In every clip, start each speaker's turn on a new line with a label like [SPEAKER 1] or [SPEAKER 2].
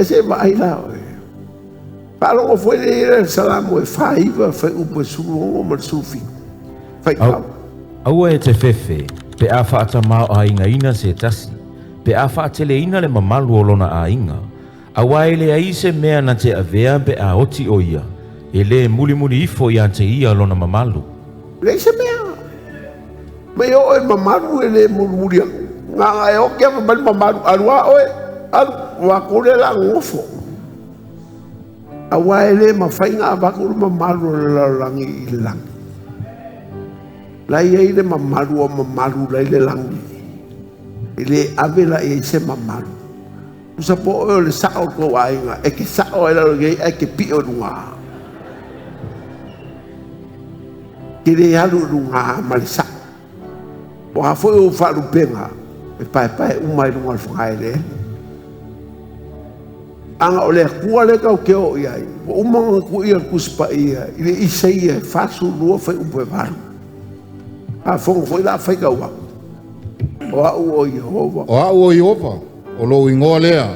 [SPEAKER 1] E se vaai la oe. Faalogo foi lea i le Salamo e 49 fuaiupu e 16 ma le 17. Faitau.
[SPEAKER 2] Aua e te fefe pe a faatamaoaigaina se tasi, pe a faateleina le mamalu o lona aiga, aua e leai se mea na te avea pe a oti o ia, e le mulimuli ifo ia te ia lona mamalu.
[SPEAKER 1] Leai se mea. Mai oo e mamalu e le mulimuli aku. Nga e oki ava mai le mamalu, alu a oe, alu, ua kou lea la gofo. Aua e le mafai ona avatu le mamalu o le lalolagi i le lagi. La i ai le mamalu o mamalu la i le lagi. E le ave la i ai se mamalu. Tusa po oe o le sao o le tou aiga, e te sao ai lalo i ai ae te pio i luga. Te le alu i luga ma le sao. O a foi ou faalupega, e paepae uma i luga o le fogaeleele. Aga o le Atua lea tatou te o i ai, ua uma ona tuuia le Tusi Paia i le Isaia e 42 fuaiupu e 8. Faafofoga foi la faitau atu. O au o Ieova.
[SPEAKER 3] O au o Ieova, o lou igoa lea,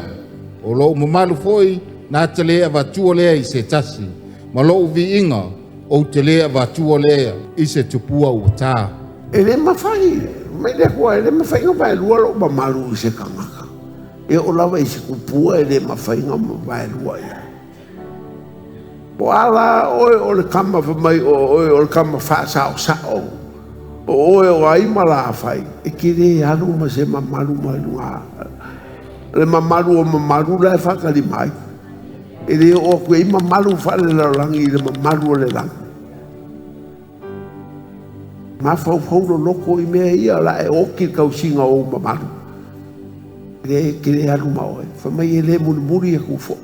[SPEAKER 3] o lou mamalu foi na te le avatua lea i se tasi, ma lou viiga ou te le avatua lea i se tupua ua ta.
[SPEAKER 1] E le mafai, mai le Atua, e le mafai ona vaelua lou mamalu i se tagata. E oo lava i se tupua e le mafai ona vaelua i ai. Po o a la oe o le tama fai mai o oe o le tama faasaosao, o oe o ai ma la fai, e te le alu ma se mamalu mai luga. Le mamalu o mamalu la e faatali mai. E le oo atu i ai mamalu faalelalolagi i le mamalu o le lagi. Mafaufau loloto i mea ia la e oti le tausiga o ou mamalu. E te le alu ma oe. Fai mai e le mulimuli atu foi.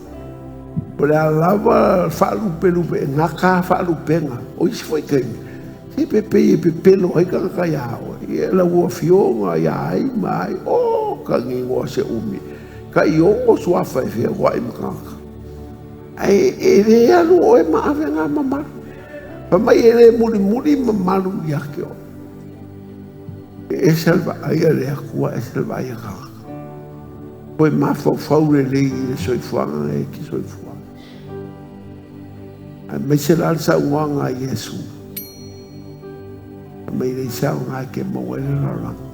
[SPEAKER 1] O le a lava faalupelupe, e gata faalupega. O isi foi taimi, se pe pei e pepelo ai tagata ia oe. Ia lau afioga ia ai ma ai. O, tagigoa se umi. Tai 6 suafa e feoai ma tagata. Ae e le alu oe ma ave ngā mamalu. Fai mai e le mulimuli mamalu ia te oe. E ese le vaai a le Atua, ese le vaai a tagata. Koe mafaufau lelei i le soifuaga e te soifua. Aemaise la le saunoaga a Iesu. Fai mai leai se aoga e te maua ai le lalolagi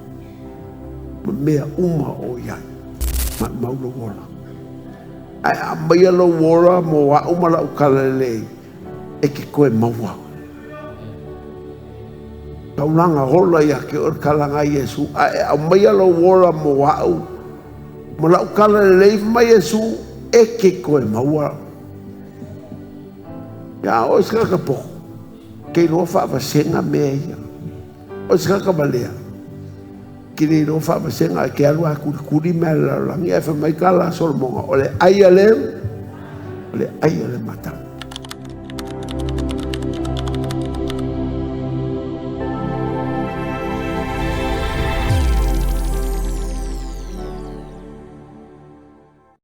[SPEAKER 1] ma mea uma o i ai, maumau lou ola. Ae a aumaia lou ola mo au ma lau talalelei, e te toe maua. Taulaga ola ia te oe le talaga a Iesu, ae aumaia lou ola mo au ma lau talalelei, fai mai Iesu, e te toe maua. Ia oe se tagata poto, te iloa faavasega mea ia. O se tagata valea, te le iloa faavasega, e te alu a kulikuli mea le lalolagi, ae fai mai tala a Solomoga, o le ai a le, o le ai a le mata.